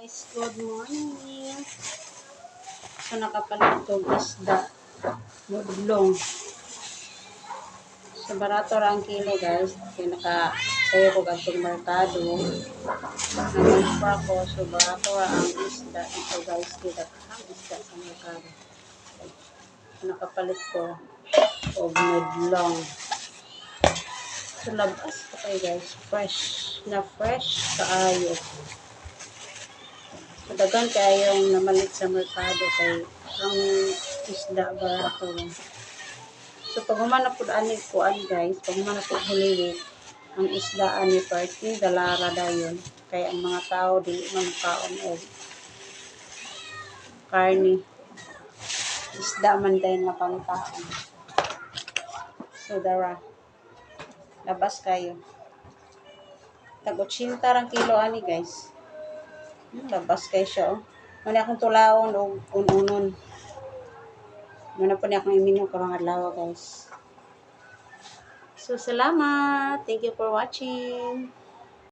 Guys, good morning. So nakapalit kog isda. Mudlong. So barato ra ang kilo, guys. Kaya naka sayo ko adtong merkado. Nangumpra ko, so barato ra ang isda dito, guys. Kita ang isda sa merkado. So nakapalit ko og mudlong. So labas pa kayo, guys. Fresh na fresh kaayo. So daghan kayong namalit sa merkado kay ang isda barato ra. So pag human na pud ani kuan, guys, pag human na pud Holy Week, ang isda ani party dalara dayon kay ang mga tao dili man kaon og karne. Isda man dayon nga pangitaon. So dara. Labas kayo. Tag 80 rang kilo ani, guys. Labas kay siya oh. Muna akong tulaon og un-unon. Muna po niya akong i-menu karong adlaw, guys. So salamat. Thank you for watching.